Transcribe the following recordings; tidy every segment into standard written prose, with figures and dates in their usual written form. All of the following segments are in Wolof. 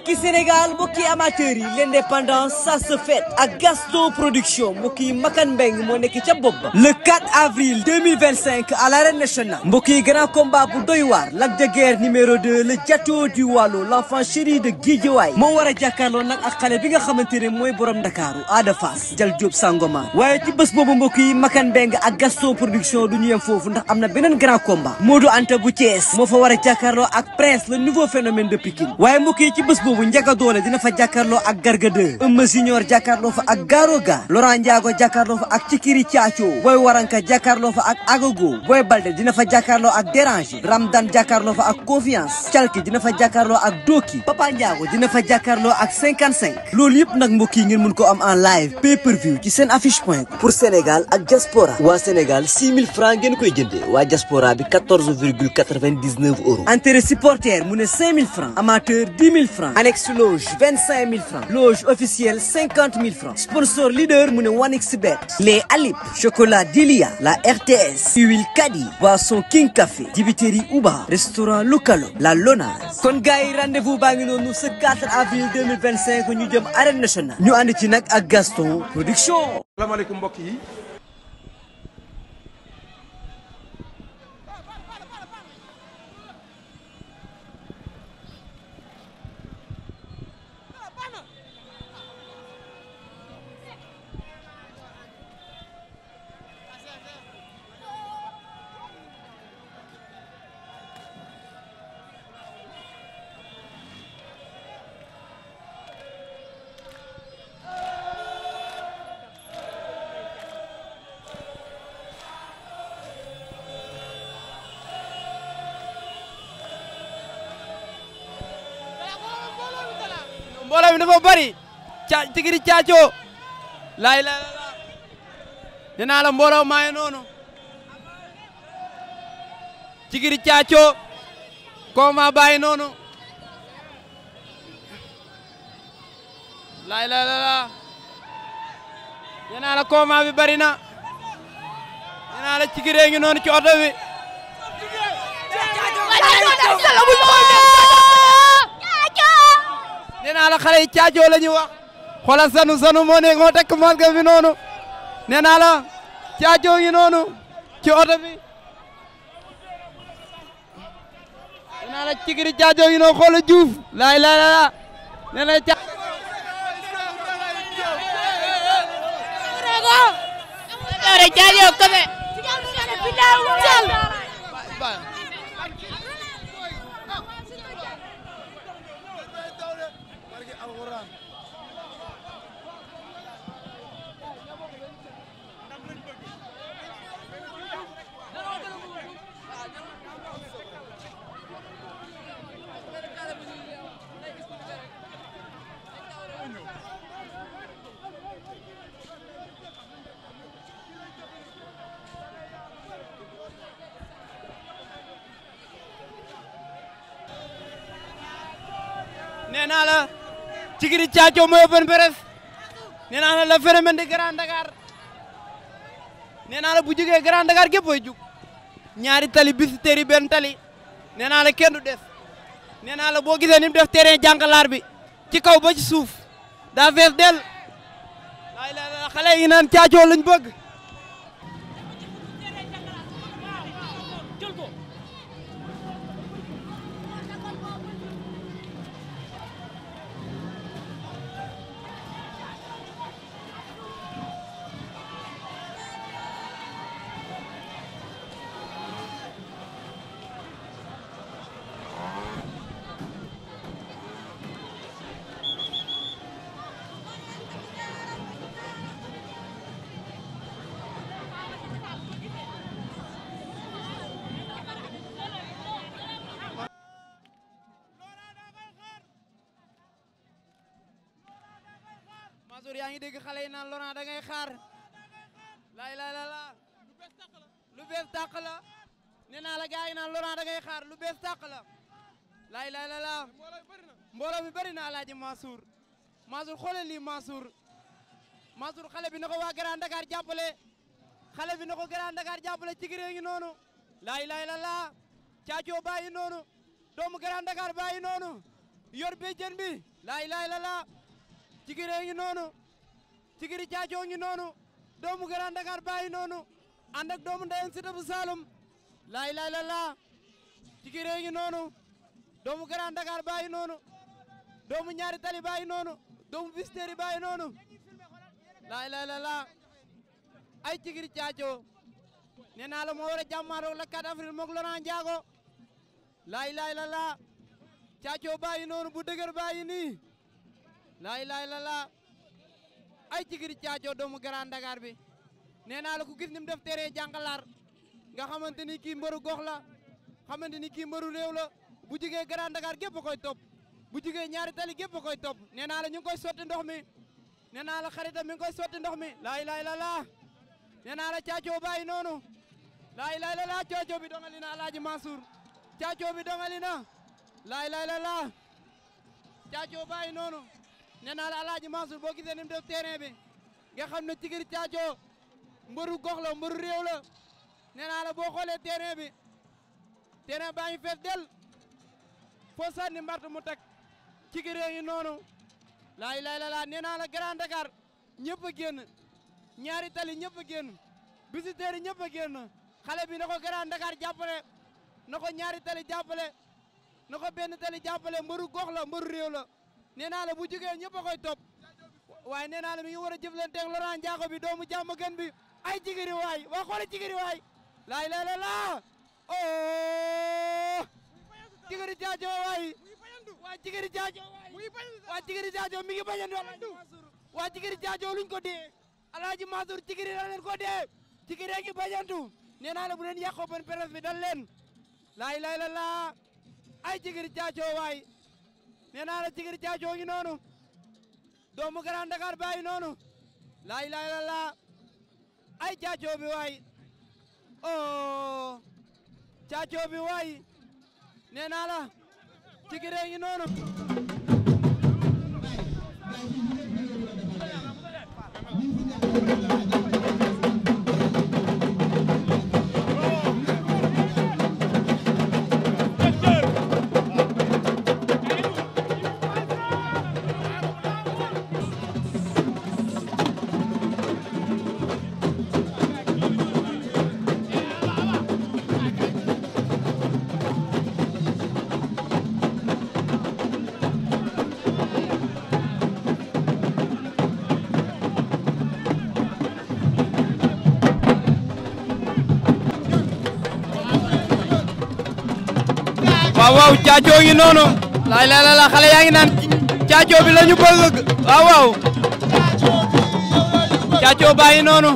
mbokki Sénégal mbokki amateurs yi l'indépendance ça se fête ak Gaston Production mbokki Makan Mbeng moo nekk ca bopp ba le 4 avril 2025 à l'arène nationale mbokki grand combat bu doy waar Lac de Guiers numéro 2 le Diato du Waalo l'enfant chéri de Guédiawaye moo war a jàkkaarloo nag ak xale bi nga xamante ne mooy borom Ndakaaru Ada Fass Jal Diop Sangomar waaye ci bés boobu mbokki Makan Mbeng ak Gaston Production du ñu yem foofu ndax am na beneen grand combat Modou Anta bu Thiès moo fa war a jàkkaarloo ak Prince le nouveau phénomène de Pikine waaye mbokk yi ci bés boobu Ndiaga Dollé dina fa jàkkaarloo ak Garga 2 Eumeu Junior jàkkaarloo fa ak Garoga Laurent Ndiago jàkkaarloo fa ak Cikiri Thiacho Boy Waranka jàkkaarloo fa ak Agogo Boy Balde dina fa jàkkaarloo ak Déranger Ramdan jàkkaarloo fa ak Confiance Calki dina fa jàkkaarloo ak Doki Papa Ndiago dina fa jàkkaarloo ak 55 loolu yëpp nag mbokk yi ngeen mun ko am en live pay per view ci seen affiche point pour Sénégal ak diaspora waa Sénégal 6000 francs ngeen koy jëndee waa diaspora bi 14,99 euros entrée supporter mu ne 5000 francs amateur 10 000 francs annexe loge 25 000 francs loge officielle 50 000 francs sponsor leader mu ne 1xBet les Alip chocolat Dilia la RTS huile Kadi boisson King Café dibiteri Uba restaurant Lukalo la Lonase kon gars yi rendez-vous baa ngi noonu ce 4 avril 2025 ñu jëm arène nationale ñu ànd ci nag ak Gaston Production. Asalaamaaleykum mbokk yi. mbooloo mi dafa bari Cikiri Thiacho laay la nee naa la mbooloo maa ngi noonu Cikiri Thiacho combat bàyyi noonu laay la nee naa la combat bi bari na nee naa la Cikiri ngi noonu ci oto bi nee naa la xale yi Thiacho la ñu wax xoolal sanu moo tekk masque bi noonu nee naa la Thiacho ngi noonu ci oto bi nee naa la Cikiri Thiacho ngi noonu xoolal Diouf laay la nee na nee naa la Cikiri Thiacho mooy open press nee naa la le phénomène de Grand Dakar nee naa la bu jógee Grand Dakar gépp ay jug ñaari tali Biscuiterie benn tali nee naa la kenn du des nee naa la boo gisee ni mu def terrain jànkalaar bi ci kaw ba ci suuf daa fees del laay la xale yi naan Thiacho lañ bëgg Mansour yaa ngi dégg xale yi naan Laurent da ngay xaar laay la lu bees tàq la nee naa la gars yi naan Laurent da ngay xaar lu bees tàq la laay la mbooloo mi bëri na Alaaji Mansour xoolal lii Mansour xale bi na ko waa Grand Dakar jàppale xale bi na ko Grand Dakar jàppale Cikiri ngi noonu laay la Thiacho bàyyi noonu doomu Grand Dakar bàyyi noonu yor béjjën bi laay la Cikiri ngi noonu Cikiri Caacoo ngi noonu doomu Grand Dakar bàyyi noonu ànd ak doomu ndeyam Siteu bu Saloum laay la Cikiri ngi noonu doomu Grand Dakar bàyyi noonu doomu ñaari tali bàyyi noonu doomu Bisteri bàyyi noonu laay la ay Cikiri Caacoo nee naa la moo war a jàmmaaroo la 4 avril moog Laurent Ndiago laay la Caacoo bàyyi noonu bu dëgër bàyyi nii laay la ay Cikiri Caacoo doomu Grand Dakar bi nee naa la ku gis ni mu def tere jàngalaar nga xamante ni kii mbëru gox la xamante ni kii mbëru réew la bu jugee Grand Dakar gépp koy topp bu jugee ñaari tali gépp koy topp nee naa la ñu ngi koy sotti ndox mi nee naa la xaritam mi ngi koy sotti ndox mi laay la nee naa la Caacoo bàyyi noonu laay la Caacoo bi dongali na Alaaji Mansour Caacoo bi dongali na laay la Caacoo bàyyi noonu nee naa la Alaaji Mansour boo gisee ni mu def terrain bi nga xam ne Cikiri Caacoo mbëru gox la mbëru réew la nee naa la boo xoolee terrain bi terrain baa ngi fees del foo sànni mbart mu teg Cikiri ngi noonu laay la nee naa la Grand Dakar ñëpp a génn ñaari tali ñëpp a génn visiteurs yi ñëpp a génn xale bi na ko Grand Dakar jàppale na ko ñaari tali jàppale na ko benn tali jàppale mbëru gox la mbëru réew la nee naa la bu jugee ñëpp a koy topp waaye nee naa la mi ngi war a jëflanteeg Laurent Ndiago bi doomu jàmm gën bi ay Cikiri waay waa xoole Cikiri waay laay la oh Cikiri Caacoo waay waa Cikiri Caacoo waay waa Cikiri Caacoo mi ngi bañandu waa Cikiri Caacoo luñ ko dee Alaaji Mansour Cikiri la leen ko dee Cikiri ngi bañandu nee naa la bu leen yàq open presse bi dal leen laay la ay Cikiri Caacoo waay nee naa la Cikiri Caacoo ngi noonu doomu Grand Dakar bàyyi noonu laay la ay Caacoo bi waay oh Caacoo bi waay nee naa la Cikiri ngi noonu waaw Caacoo ngi noonu laay la xale yaa ngi naan Caacoo bi la ñu bëgg waaw Caacoo bàyyi noonu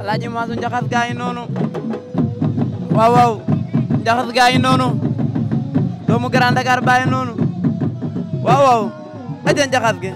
Alaaji Mansour Njaxas gaa yi noonu waaw Njaxas gaa yi noonu doomu Grand Dakar bàyyi noonu waaw waaw aja Njaxas gi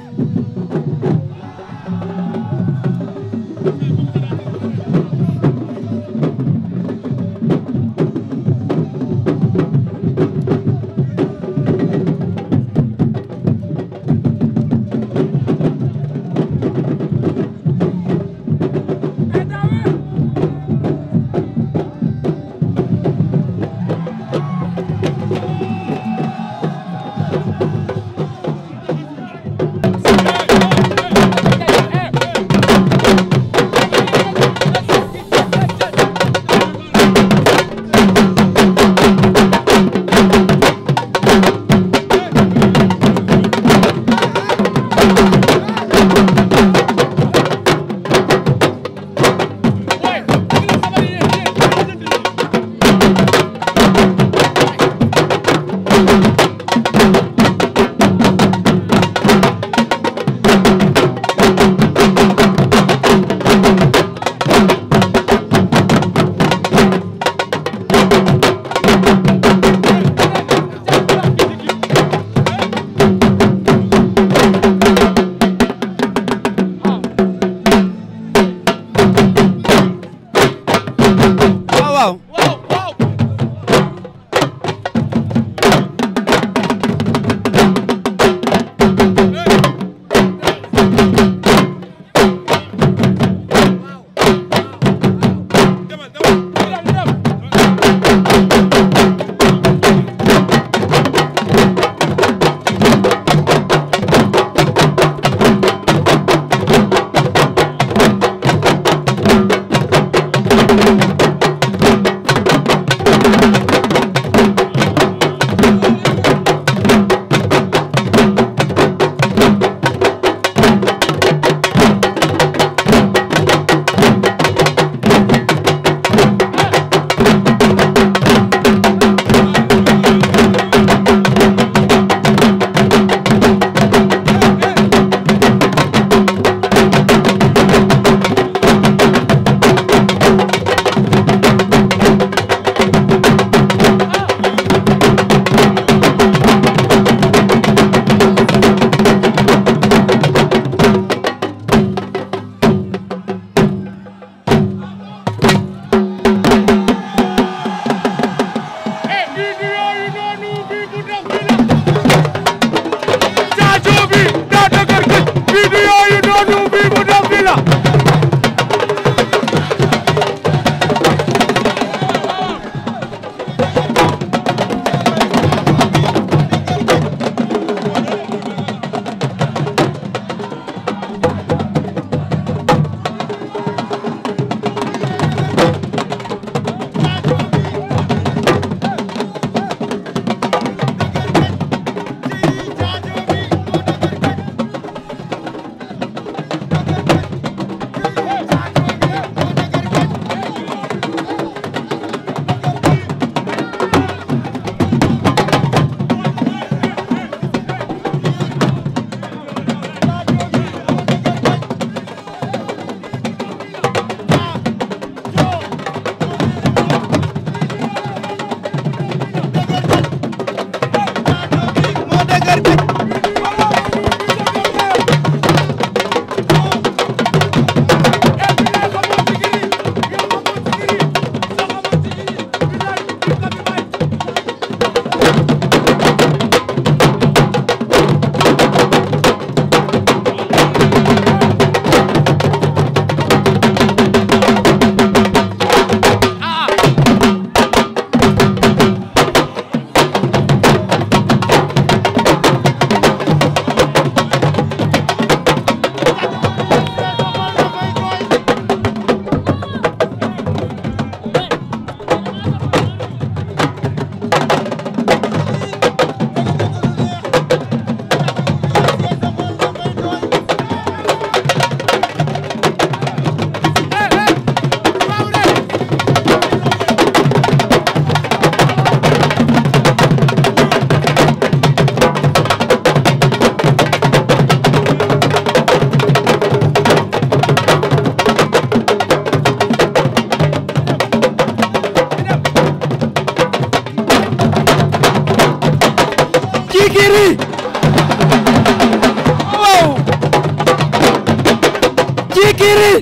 Cikiri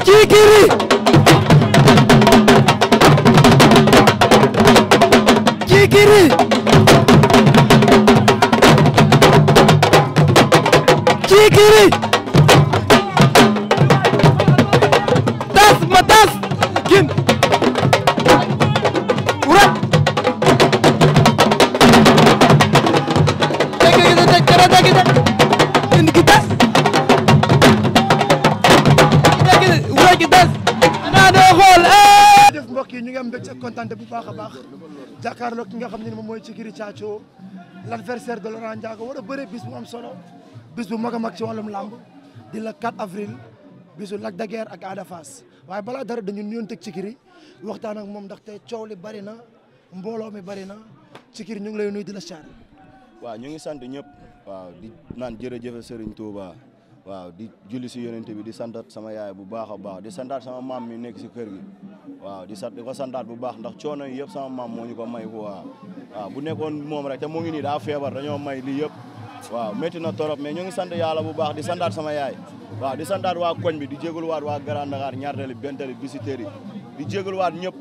Cikiri Cikiri Cikiri tas ma tas gin urat mbokk yi ñu ngi am mbégte kontaan bu baax a baax jàkkaarloo ki nga xam ne moom mooy Cikiri Cathio l'adversaire de Laurent Ndiago war a bëre bis bu am solo bis bu mag a mag ci wàllum làmb di la 4 avril bisu Lac de Guiers ak Ada Fass waaye balaa dara dañu nuyoon teg Cikiri waxtaan ak moom ndaxte coow li bari na mbooloo mi bari na Cikiri ñu ngi lay nuyu di la siyaar. waaw ñu ngi sant ñëpp waaw di naan jërëjëf Serigne Touba waaw di julli si yonent bi di santat sama yaay bu baax a baax di santaat sama maam mi nekk si kër gi waaw di ko santaat bu baax ndax coono yi yëpp sama maam moo ñu ko may ko waaw bu nekkoon moom rek te mu ngi nii daa feebar dañoo may lii yëpp waaw métti na torop mais ñu ngi sant yàlla bu baax di santaat sama yaay waaw di santaat waa koñ bi di jégaluwaat waa Grand Dakar ñaartali bentali bisiteri di jégaluwaat ñëpp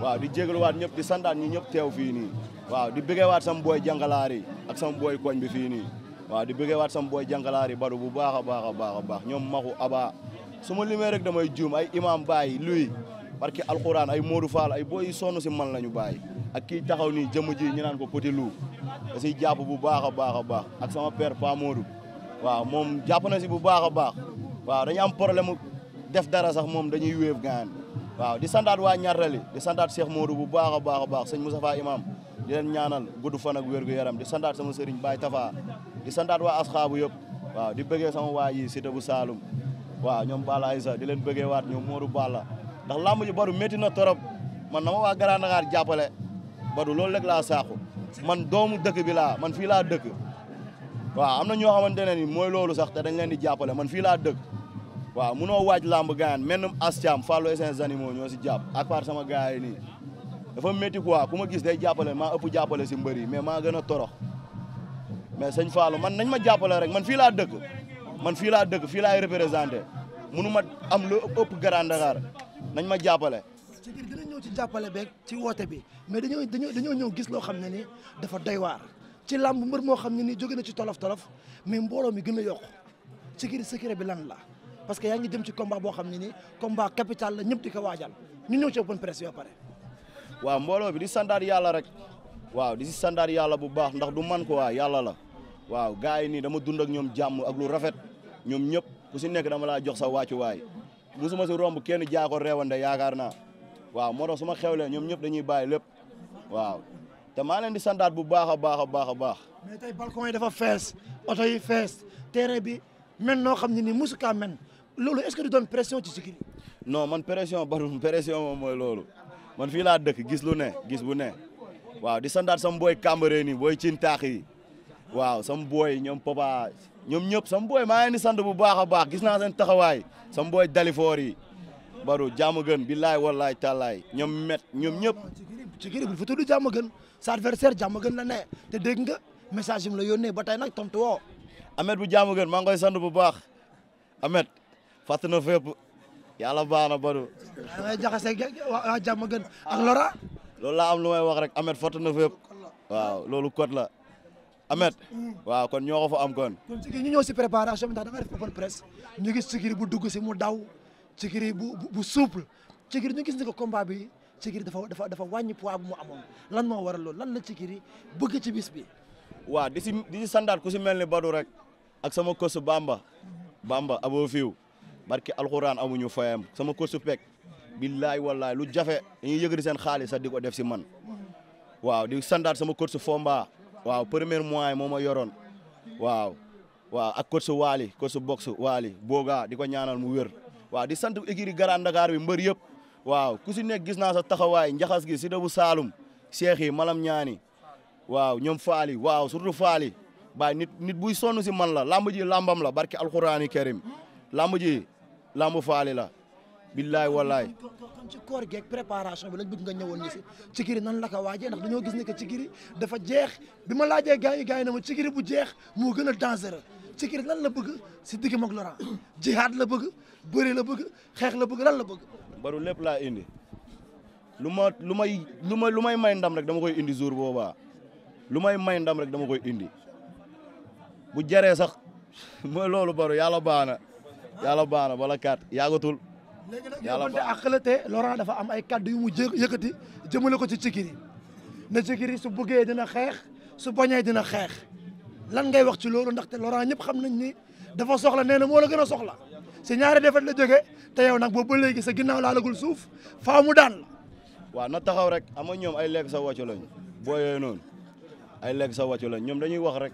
waaw di jégaluwaat ñëpp di santaat ñi ñëpp teew fii nii waaw di bëggeewaat sama booy jàngalaar yi ak sama booy koñ bi fii nii waaw di bëggeewaat sama booy jàngalaar yi badu bu baax a baax a baax a baax ñoom maxu aba su ma limee rek damay juum ay imam Baye luy parce que alxuraan ay Modou Fall ay booy sonn si man la ñu bàyyi ak kii taxaw nii jëmm ji ñu naan ko Petit Lou da siy jàpp bu baax a baax a baax ak sama père Pa Modou waaw moom jàpp na si bu baax a baax waaw dañu am problème def dara sax moom dañuy wéef gaan waaw di santaat waa ñartali di santaat Cheikh Modou bu baax a baax a baax sëñ Moustapha imam di leen ñaanal gudd fan ak wér gu yaram di santaat sama sëriñ Baye Tafa di santaat waa asxaabu yëpp waaw di bëggee sama waa yi Cité bu Saloum waaw ñoom Balla Aïssa di leen bëggee waat ñoom Modou Balla ndax lamb ji baru métti na torop man dama waa Grand Dakar jàppale baru loolu rek laa saaku man doomu dëkk bi laa man fii laa dëkk waaw am na ñoo xamante ne ni mooy loolu sax te dañ leen di jàppale man fii laa dëkk waaw munoo waaj lamb gaan mennum Astiam Fallou et ses animaux ñoo si jàpp ak part sama gars yi nii dafa métti quoi ku ma gis day jàppale maa ëpp jàppale si mbër yi mais maa gën a torox mais sëñ Fallou man nañ ma jàppale rek man fii laa dëkk fii laay représenté munu ma am lu ëpp Grand Dakar nañ ma jàppale. Cikiri dina ñëw ci jàppale beeg ci woote bi mais dañoo ñëw gis loo xam ne ni dafa doy waar ci làmb mbër moo xam ne ni jóge na ci tolof mais mbooloo mi gën a yokku Cikiri secret bi lan la parce que yaa ngi jëm ci combat boo xam ne ni combat capital la ñëpp di ko waajal ñu ñëw ci open press yoo pare. waaw mbooloo bi di santaat yàlla rek waaw di si santaat yàlla bu baax ndax du man ko waa yàlla la waaw gars yi nii dama dund ak ñoom jàmm ak lu rafet ñoom ñëpp ku si nekk dama laa jox sa wàccuwaay musuma si romb kenn jaa ko reewande yaakaar naa waaw moo tax su ma xewlee ñoom ñëpp dañuy bàyyi lépp waaw te maa leen di santaat bu baax a baax a baax a baax. mais tey balcon yi dafa fees oto yi fees terrain bi mel noo xam ne nii musu kaa mel loolu est-ce que du doon pression ci Cikiri. non man pression barul pression moom mooy loolu man fii laa dëkk gis lu ne gis bu ne waaw di santaat sama booy Cambérène yi booy cin taax yi waaw sama booy ñoom papa ñoom ñëpp sama booy maa ngi di sant bu baax a baax gis naa seen taxawaay sama booy Dalifoor yi baru jàmm gën billaay wallaay tallaay ñoom met ñoom ñëpp. Cikiri bu fa tudd jàmm gën sa adversaire jàmm gën la ne te dégg nga message yi la yónnee ba tey nag tontu woo. Amet bu jàmm gën maa ngi koy sant bu baax Amet fàtt na fépp yàlla baax na baru. da ngay jaxase waa jàmm gën ak Lora. loolu laa am lu may wax rek Amet fàtt na fépp waaw loolu code la Amet waaw kon ñoo ko fa am kon. kon Cikiri ñu ñëw si préparation bi ndax da nga def open press ñu gis Cikiri bu dugg si mu daw Cikiri bu souple Cikiri ñu gis ni ko combat bi Cikiri dafa wàññi poids bu mu amoon lan moo waral loolu lan la Cikiri bëgg ci bis bi. waaw di si sandaat ku si mel ni Badou rek ak sama kosu Bamba abo fiw barki alxuraan amuñu fayam sama kosu pek billaay wallaay lu jafe dañuy yëgëri seen xaalis sax di ko def si man waaw di sandaat sama kosu Fomba waaw premier mois moo ma yoroon waaw ak kosu Waali kosu box Waali Boga di ko ñaanal mu wér waaw di sant écurie Grand Dakar bi mbër yëpp waaw ku si nekk gis naa sa taxawaay njaxas gi Cité bu Saloum Cheikh yi malam ñaani waaw ñoom faali waaw surtout faali baay nit buy sonn si man la lamb ji lambam la barki alxuraani karim lamb ji lamb faali la billaay wallaay. kon ci koor geeg préparation bi lañ bëgg nga ñëwoon ñu si Cikiri nan la ko waajee ndax dañoo gis ne que Cikiri dafa jeex bi ma laajee gars yi na ma Cikiri bu jeex moo gën a dangereux Cikiri lan la bëgg si diggam ak Laurent jihaad la bëgg bëri la bëgg xeex la bëgg lan la bëgg. Badou lépp laa indi lu may may ndam rek dama koy indi jour boobaa lu may ndam rek dama koy indi bu jaree sax mooy loolu Badou yàlla baax na bala kat yàggatul. léegi nag yóbbante ak xalate Laurent dafa am ay kaddu yu mu yëkkati jëmale ko ci Cikiri ne Cikiri su bëggee dina xeex su bañee dina xeex lan ngay wax ci loolu ndaxte Laurent ñëpp xam nañ ni dafa soxla nee na moo la gën a soxla si ñaari defet la jógee te yow nag boobu ba léegi sa ginnaaw laalagul suuf faa mu daan la. waaw na taxaw rek ama ñoom ay lekk sa wàccu lañ boo yooyu noonu ay lekk sa wàccu lañ ñoom dañuy wax rek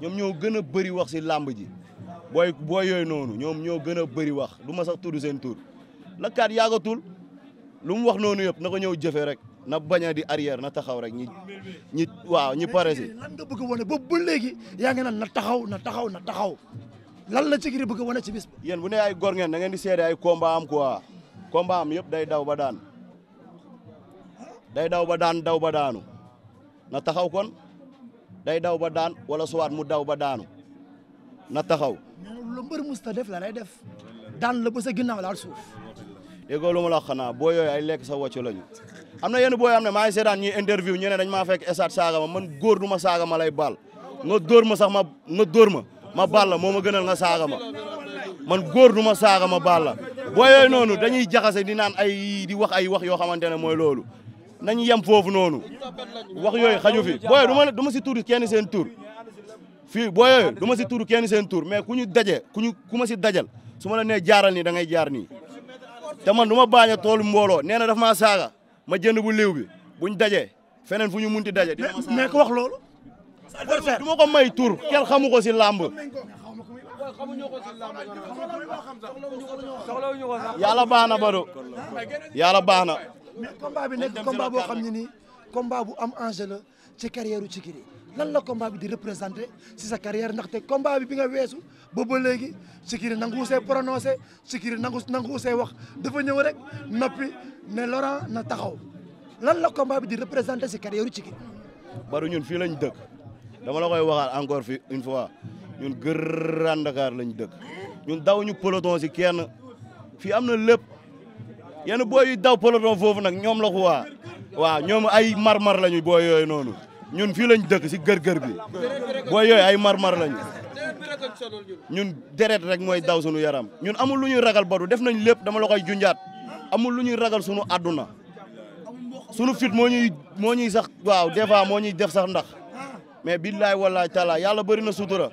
ñoom ñoo gën a bëri wax si làmb ji boo yooyu noonu ñoom ñoo gën a bëri wax du ma sax tudd seen tur la kat yàggatul lu mu wax noonu yëpp na ko ñëw jëfee rek na bañ a di arrière na taxaw rek ñi pare si. lan nga bëgg a wane boobu ba léegi yaa ngi naan na taxaw lan la Cikiri bëgg a wane ci bis ba. yéen bu ne ay góor ngeen da ngeen di seede ay combat am quoi combat am yëpp day daw ba daan daw ba daanu na taxaw kon day daw ba daan wala soit mu daw ba daanu na taxaw. lu mbër musta def la lay def daan la ba sa ginnaaw laal suuf. déggoo lu ma la xanaa boo yooyu ay lekk sa wàccu lañu am na yenn boo yoo xam ne maa ngi seetaan ñuy interview ñu ne dañ maa fekk esat saaga ma man góor du ma saaga ma lay baal nga dóor ma sax ma baal la moo ma gënal nga saaga ma man góor du ma saaga ma baal la boo yooyu noonu dañuy jaxase di naan di wax ay wax yoo xamante ne mooy loolu nañ yem foofu noonu wax yooyu xaju fi boo yooyu du ma si tudd kenn seen tur fii boo yooyu du ma si tudd kenn seen tur mais ku ma si dajal su ma la nee jaaral nii da ngay jaar nii te man du ma bañ a toolu mbooloo nee na daf maa saaga ma jënd bu liw bi buñ dajee feneen fu ñu munti daje. mais ko wax loolu. du ma ko may tur kenn xamu ko si làmb. yàlla baax na Badou yàlla baax na. mais combat bi nekk combat boo xam ne nii combat bu am enjeu la ci carrière u Cikiri lan la combat bi di représenté si sa carrière ndaxte combat bi nga weesu boobu ba léegi Cikiri nangu see prononcé Cikiri nangu see wax dafa ñëw rek noppi ne Laurent na taxaw lan la combat bi di représenté si carrière u Cikiri. Badou ñun fii lañ dëkk dama la koy waxaat encore fi une fois ñun Grand Dakar lañ dëkk ñun daw ñu peloton si kenn fii am na lépp yenn booy yu daw peloton foofu nag ñoom la ko waaw ñoom ay marmar lañu booy yooyu noonu ñun fii lañ dëkk si gër-gër bi booy yooyu ay marmar lañu ñun deret rek mooy daw suñu yaram ñun amul lu ñuy ragal Badou def nañ lépp dama la koy junjaat amul lu ñuy ragal suñu àdduna suñu fit moo ñuy sax waaw des fois moo ñuy def sax ndax mais billaay wallaay taala yàlla bëri na sutura.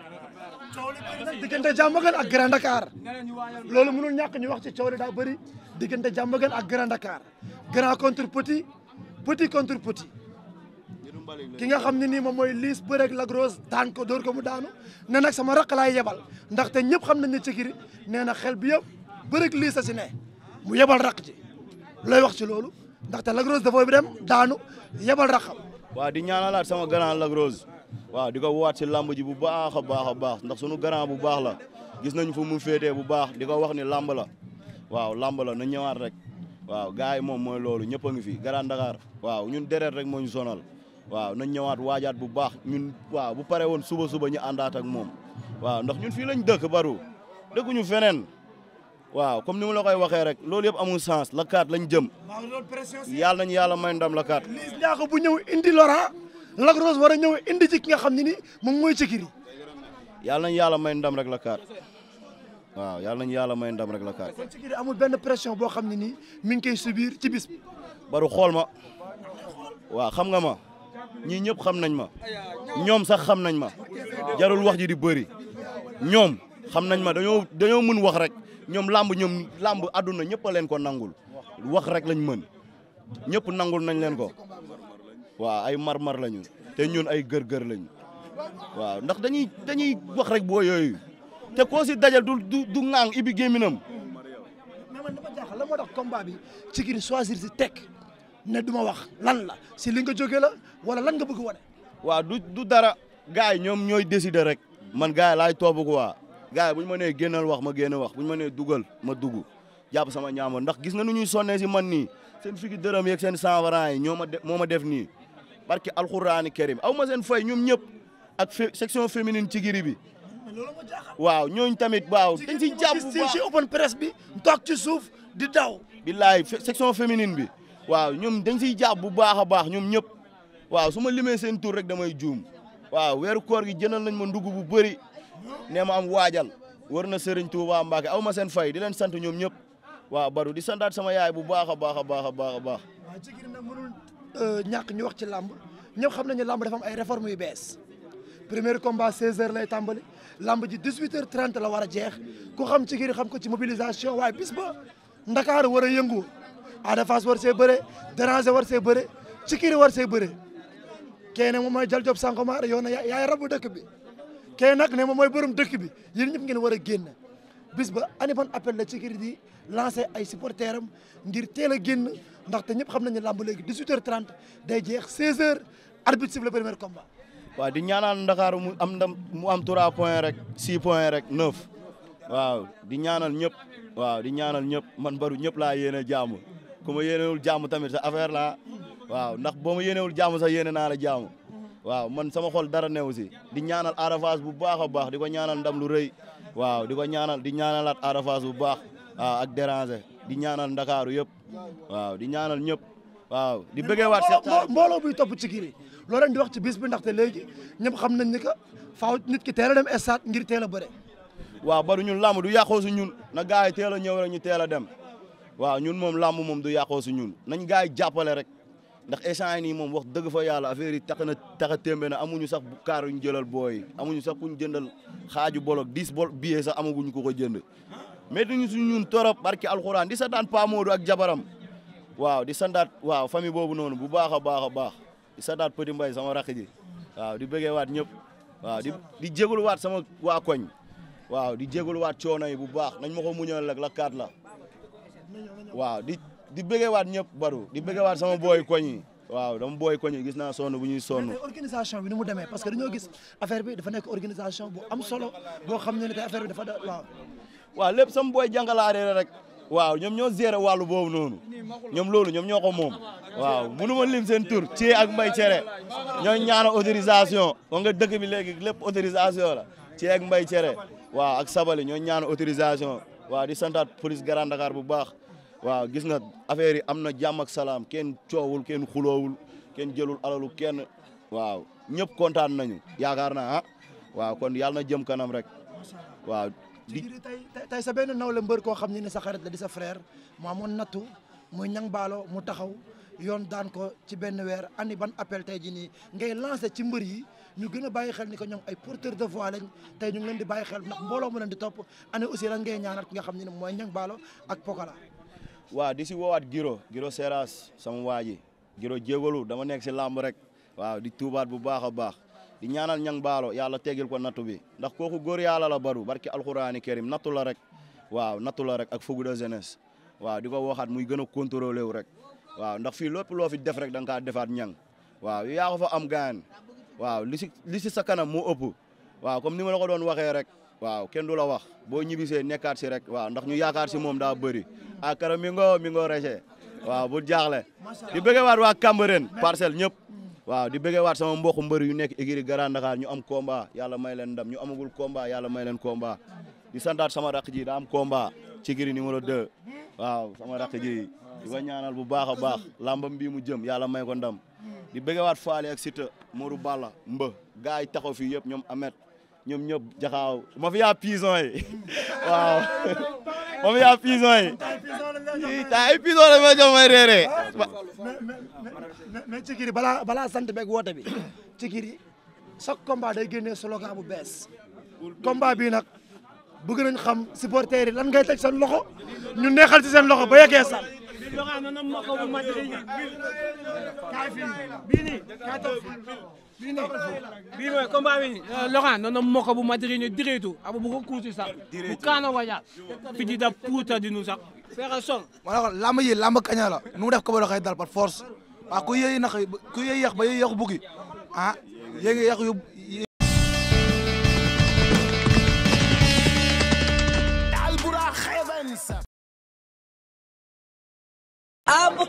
diggante Diamaguène ak Grand Dakar loolu mënul ñàkk ñu wax ci coow li daa bëri diggante Diamaguène ak Grand Dakar grand contre petit petit contre petit ki nga xam ne nii moom mooy Liss bëreeg Lac Rose daan ko dóor ko mu daanu ne nag sama raq laay yebal ndaxte ñëpp xam nañ ne Cikiri nee na xel bi yëpp bëreeg Liss a si ne mu yebal raq ci looy wax ci loolu ndaxte Lac Rose dafa dem daanu yebal raqam. waaw di ñaanalaat sama grand Lac Rose waaw di ko waat si lamb ji bu baax a baax ndax sunu grand bu baax la gis nañ fu mu féetee bu baax di ko wax ni lamb la waaw lamb la na ñëwaat rek waaw gars yi moom mooy loolu ñëpp a ngi fi Grand Dakar waaw ñun deret rek moo ñu sonal waaw nañ ñëwaat waajaat bu baax ñun waaw bu pare woon suba ñu àndaat ak moom waaw ndax ñun fii lañ dëkk Badou dëkkuñu feneen waaw comme ni ma la koy waxee rek loolu yëpp amul sens la kaat lañ jëm yàlla nañu yàlla may ndam la kaat. Liss Ndiago bu ñëw indi Laurent Lac Rose war a ñëw indi ci ki nga xam ne ni moom mooy Cikiri. yàlla nañu yàlla may ndam rek la kaat waaw yàlla nañu yàlla may ndam rek la kaat. kon Cikiri amul benn pression boo xam ne nii mi ngi koy subir ci bis bi. Badou xool ma waaw xam nga ma ñii ñëpp xam nañ ma ñoom sax xam nañ ma jarul wax ji di bëri ñoom xam nañ ma dañoo mën wax rek ñoom làmb àdduna ñëpp a leen ko nangul wax rek lañ mën ñëpp nangul nañ leen ko waaw ay marmar lañu te ñun ay gër-gër lañu waaw ndax dañuy wax rek boo yooyu te koo si dajal du ŋaang ibi géminam. mais man dama jaaxal la moo tax combat bi Cikiri choisir si tekk ne du ma wax lan la si li nga jóge la wala lan nga bëgg wane. waaw du dara gars yi ñoom ñooy décider rek man gars yi laay topp quoi gars yi bu ñu ma nee génnal wax ma génn wax bu ñu ma nee dugal ma dugg jàpp sama ñaamar ndax gis nga nu ñuy sonnee si man nii seen figi dërëm yeeg seen 100 francs yi moo ma def nii barki alxuraani karim aw ma seen fay ñoom ñëpp ak section féminine ci giri bi waaw ñooñ tamit waaw dañ siy jàpp bu baax ci open presse bi toog ci suuf di daw billaay section féminine bi waaw ñoom dañ siy jàpp bu baax a baax ñoom ñëpp waaw su ma limee seen tur rek damay juum waaw weeru koor gi jëndal nañ ma ndugg bu bëri nee ma am waajal war na Serigne Touba Mbacke aw ma seen fay di leen sant ñoom ñëpp waaw baru di santaat sama yaay bu baax a baax a baax a baax a baax waaw ci giri nag mënul ñàkk ñu wax ci làmb ñëpp xam nañu làmb dafa am ay réformes yu bees premier combat 16h lay tàmbali làmb ji 18h30 la war a jeex ku xam ci giri xam ko ci mobilisation waaye bis ba Ndakaar war a yëngu Ada Fass war see bëre Déranger war see bëre ci giri war see bëre kee ne moom mooy Jal Job Sangomar yow na yaay rabu dëkk bi kee nag ne moom mooy borom dëkk bi yéen ñëpp ngeen war a génn bis ba ani ban appel la ci giri di lancé ay supporters am ngir teel a génn ndaxte ñëpp xam nañu làmb léegi 18h30 day jeex 16h arbitre siffle le premier combat. waaw di ñaanal Ndakaaru mu am ndam mu am 3 points rek 6 points rek 9 waaw di ñaanal ñëpp waaw di ñaanal ñëpp man baru ñëpp laa yéene jàmm ku ma yéenewul jàmm tamit sa affaire la waaw ndax boo ma yéenewul jàmm sax yéene naa la jàmm waaw man sama xol dara new si di ñaanal Ada Fass bu baax a baax di ko ñaanal ndam lu rëy waaw di ko ñaanal di ñaanalaat Ada Fass bu baax waaw ak Déranger di ñaanal Ndakaaru yëpp waaw di ñaanal ñëpp waaw di bëggee waat mbooloo buy topp ci giri loo leen di wax ci bis bi ndaxte léegi ñëpp xam nañ ni que faaw nit ki teel a dem stade ngir teel a bëre waaw baru ñun làmb du yàqoo su ñun na gars yi teel a ñëw rek ñu teel a dem waaw ñun moom làmb moom du yàqoo su ñun nañ gars yi jàppale rek ndax échange nii moom wax dëgg fa yàlla affaire yi tax a témbe na amuñu sax kaar yu ñu jëlal booy amuñu sax ku ñu jëndal xaaju bolok 10 billets sax amaguñu ko ko jënd mais duñu su ñun torop barki alxuraan di santaat Pa Modou ak jabaram waaw di santaat waaw famille boobu noonu bu baax a baax a baax di santaat Petit Mbaye sama rakk ji waaw di bëggee waat ñëpp waaw di jégalu waat sama waa koñ waaw di jégalu waat coono yi bu baax nañ ma ko muñal rek la 4 la waaw di bëggee waat ñëpp baru di bëggee waat sama booy koñ yi waaw dama booy koñ yi gis naa sonn bu ñuy sonn organisation bi ni mu demee parce que dañoo gis affaire bi dafa nekk organisation bu am solo boo xam ne tey affaire bi dafa waaw waaw lépp sama booy jàngalaare rek waaw ñoom ñoo géré wàllu boobu noonu ñoom loolu ñoom ñoo ko moom waaw mënu ma lim seen tur ci ak mbay cere ñoo ñaana autorisation wa nga dëkk bi léegi lépp autorisation la ci ak mbay cere waaw ak sabali ñoo ñaana autorisation waaw di santaat police Grand Dakar bu baax waaw gis nga affaire yi am na jàmm ak salaam kenn coowul kenn xuloowul kenn jëlul alalu kenn waaw ñëpp kontaan nañu yaakaar naa waaw kon yàlla na jëm kanam rek waaw tey sa benn nawle mbër koo xam ne sa xarit la di sa frère mu amoon nattu muy Niang Ballo mu taxaw yoon daan ko ci benn weer ani ban appel tey ji nii ngay lancé ci mbër yi ñu gën a bàyyi xel ni ko ñoom ay porteur de voix lañ tey ñu ngi leen di bàyyi xel ndax mbooloo mu leen di topp ani aussi lan ngay ñaanal ki nga xam ne mooy Niang Ballo ak Pokola waaw di si woowaat Giro Seras sama waa ji Giro jégalu dama nekk si làmb rek waaw di tuubaat bu baax a baax di ñaanal Niang Ballo yàlla teggil ko nattu bi ndax kooku góor yàlla la baru barki alxuraani karim nattu la rek waaw nattu la rek ak fougue de jeunesse waaw di ko waxaat muy gën a contrôlé wu rek waaw ndax fii lépp loo fi def rek da nga kaa defaat Niang waaw yaa ko fa am gaan waaw li si sa kanam moo ëpp waaw comme ni ma la ko doon waxee rek waaw kenn du la wax boo ñibbisee nekkaat si rek waaw ndax ñu yaakaar si moom daa bëri akara mi ngo reche waaw bu jaaxle di bëggee waat waa Cambérène Parcelles ñëpp waaw di bëggee waat sama mbokku mbër yu nekk écurie Grand Dakar ñu am combat yàlla may leen ndam ñu amagul combat yàlla may leen combat di santaat sama rakk ji daa am combat ci écurie numéro 2 waaw sama rakk ji di ko ñaanal bu baax a baax lambam bii mu jëm yàlla may ko ndam di bëggee waat Faale ak Siteu Modou Balla Mba gars yi taxaw fii yëpp ñoom Amet ñoom ñëpp jaxaaw ma fi yaa pison yi waaw ma fi yaa pison yi ta ay pison la ma jox may reeree mais ci kiri balaa sant beeg woote bi ci kiri chaque combat day génnee slogan bu bees combat bii nag bëgg nañ xam supporters yi lan ngay teg seen loxo ñu neexal ci seen loxo ba yeggee sax bii mooy combat bi Laurent nono moko bu madrine direetu abo bu ko kuuti sax bu kaana wajal fiji da puuta dinu sax fexe sol wala lamb yi lamb kaña la nu mu def ko ba xay dal par force waaw ku yëy nax ku yëy yàq ba yëy yàqu buggi yéegi yàqu yu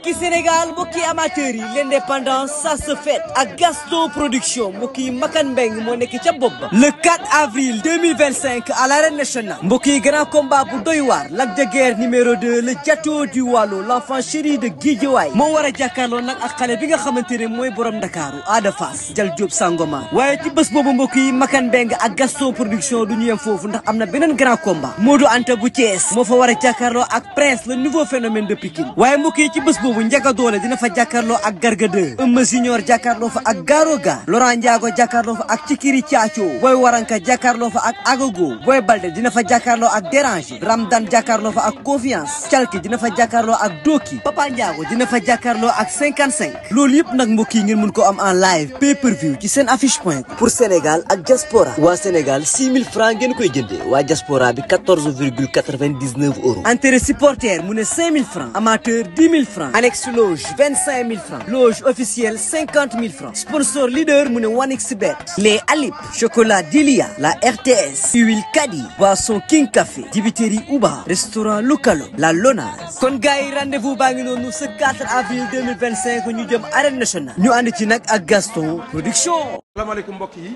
mbokki Sénégal mbokki amateurs yi l'indépendance ça se fête ak Gaston Production mbokki Makan Mbeng moo nekk ca bopp ba le 4 avril 2025 à l'arène nationale mbokki grand combat bu doy waar Lac de Guiers numéro 2 le Diato du Waalo l'enfant chéri de Guédiawaye moo war a jàkkaarloo nag ak xale bi nga xamante ne mooy borom Ndakaaru Ada Fass Jal Diop Sangomar waaye ci bés boobu mbokk yi Makan Mbeng ak Gaston Production du ñu yem foofu ndax am na beneen grand combat Modou Anta bu Thiès moo fa war a jàkkaarloo ak Prince le nouveau phénomène de Pikine waaye mbokk yi ci bés boobu Ndiaga Dollé dina fa jàkkaarloo ak Garga 2 Eumeu Junior jàkkaarloo fa ak Garoga Laurent Ndiago jàkkaarloo fa ak Cikiri Thiacho Boy Waranka jàkkaarloo fa ak Agogo Boy Balde dina fa jàkkaarloo ak Déranger Ramdan jàkkaarloo fa ak Confiance Calki dina fa jàkkaarloo ak Doki Papa Ndiago dina fa jàkkaarloo ak 55 loolu yëpp nag mbokk yi ngeen mën ko am en live pay per view ci seen affiche point pour Sénégal ak diaspora waa Sénégal 6000 francs ngeen koy jëndee waa diaspora bi 14,99 euros entrée supporter mu ne 5000 francs amateur 10 000 francs annexe loge 25 000 francs loge officielle 50 000 francs sponsor leader mu ne 1xBet les Alip chocolat Dilia la RTS huile Kadi boisson King Café dibiteri Uba restaurant Lukalo la Lonase kon gars yi rendez-vous baa ngi noonu ce 4 avril 2025 ñu jëm arène nationale ñu ànd ci nag ak Gaston Production. Asalaamaaleykum mbokk yi